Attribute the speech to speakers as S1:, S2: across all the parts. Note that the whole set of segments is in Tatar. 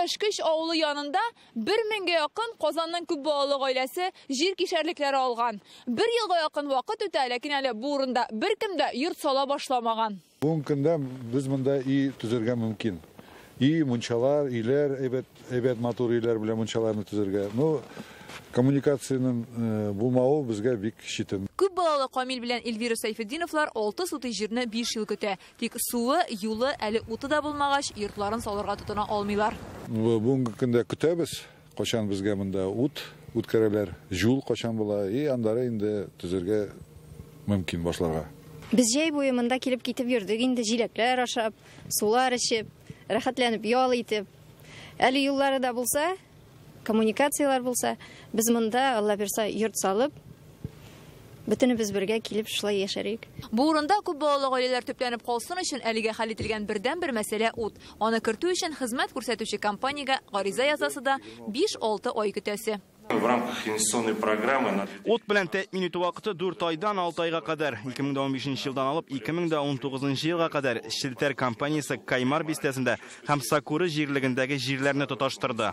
S1: Яшькөч авылы янында 1000гә якын Казанның күп балалы гаиләсе җир кишәрлекләре алган. Бер елга якын вакыт үтә, ләкин әле бу урында беркем дә йорт сала башламаган.
S2: Бүгенге көндә без монда өй төзергә мөмкин. Өй, мунчалар, өйләр, әйбәт, әйбәт матур өйләр белән мунчаларны төзергә. Ну, коммуникациянең булмавы безгә бик читен.
S1: Күп балалы Камил белән Эльвира Сәйфетдиновлар 6 сутый җирне 5 ел көтә. Тик суы, юлы, әле уты да булмагач, йортларын салырга тотына алмыйлар.
S2: Бүгенге көндә көтәбез, кайчан безгә монда ут үткәрәләр, юл кайчан була, и аннары инде төзергә мөмкин башларга.
S3: Без җәй буе монда килеп китеп йөрдек инде, җиләкләр ашап, сулар эчеп, рәхәтләнеп ял итеп. Әле юллары да булса, коммуникацияләр булса, без монда, Алла бирса, йорт салып, бөтенебез бергә килеп шулай яшәрик.
S1: Бу урында күп балалы гаиләләр төпләнеп калсын өчен әлегә хәл ителгән бердәнбер мәсьәлә ут. Аны кертү өчен хезмәт күрсәтүче компаниягә гариза язасы да 5-6 ай көтәсе.
S4: В рамках инвестиционной программы на
S5: Ут белән тәэмин итү вакыты 4 айдан 6 айга кадәр. 2015 елдан алып 2019 елга кадәр Челтәр компаниясе Каймар бистәсендә һәм Сакуры җирлегендәге җирләрне тоташтырды.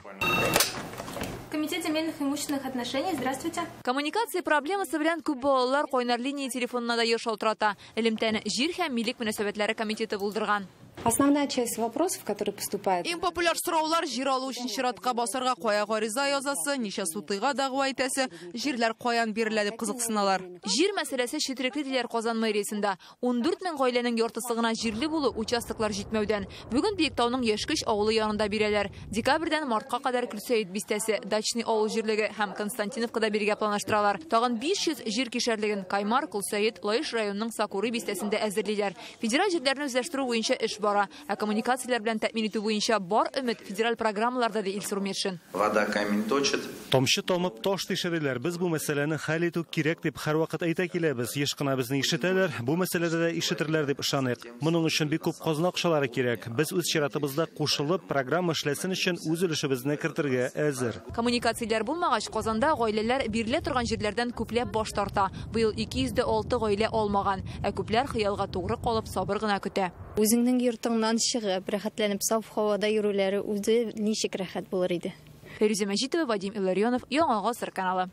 S6: Комитет земельных и имущественных отношений, здравствуйте.
S1: Коммуникация проблемасы белән күп балалар кайнар линия телефонына да еш шалтырата. Элемтәне җир һәм милек мөнәсәбәтләре комитеты булдырган.
S7: Основная часть вопросов, которые поступают...
S8: Иң популяр сораулар җир алу өчен чиратка басарга кая гариза язасы, ничә сутыйга дәгъва итәсе, җирләр каян бирелә дип кызыксыналар.
S1: Җир мәсьәләсе четерекле диләр Казан мэриясендә. 14 мең гаиләнең яртысы гына җирле булу, участоклар җитмәүдән. Бүген Биектауның Яшькөч авылы янында бирәләр. Декабрьдән мартка кадәр Көлсәет бистәсе, Дачный авыл җирлеге һәм Константиновкада бирергә планлаштыралар. Тагын 500 җир кишәрлеген Каймар, Көлсәет, Лаеш районының Сакуры бистәсендә әзерлиләр. Федераль җирләрне үзләштерү буенча эш бара. Ә коммуникацияләр белән тәэмин итү буенча бар өмет федераль программаларда, ди Илсур Метшин.
S9: Вода камень точит.
S10: Тамчы тамып таш тишериләр. Без бу мәсьәләне хәл итү кирәк дип һәрвакыт әйтә киләбез. Еш кына безне ишетәләр, бу мәсьәләдә дә ишетерләр дип ышаныйк. Моның өчен бик күп казна акчалары кирәк. Без үз чиратыбызда кушылып, программа эшләсен өчен үз өлешебезне кертергә әзер.
S1: Коммуникацияләр булмагач, Казанда гаиләләр бирелә торган җирләрдән күпләп баш тарта. Быел 206 гаилә алмаган, ә күпләр хыялга тугры калып сабыр гына көтә.
S3: Үзеңнең йортыңнан чыгып, рәхәтләнеп саф һавада йөрүләре үзе ничек рәхәт булыр иде.
S1: Фәрүзә Мәҗитова, Вадим Илларионов, Яңа Гасыр каналы.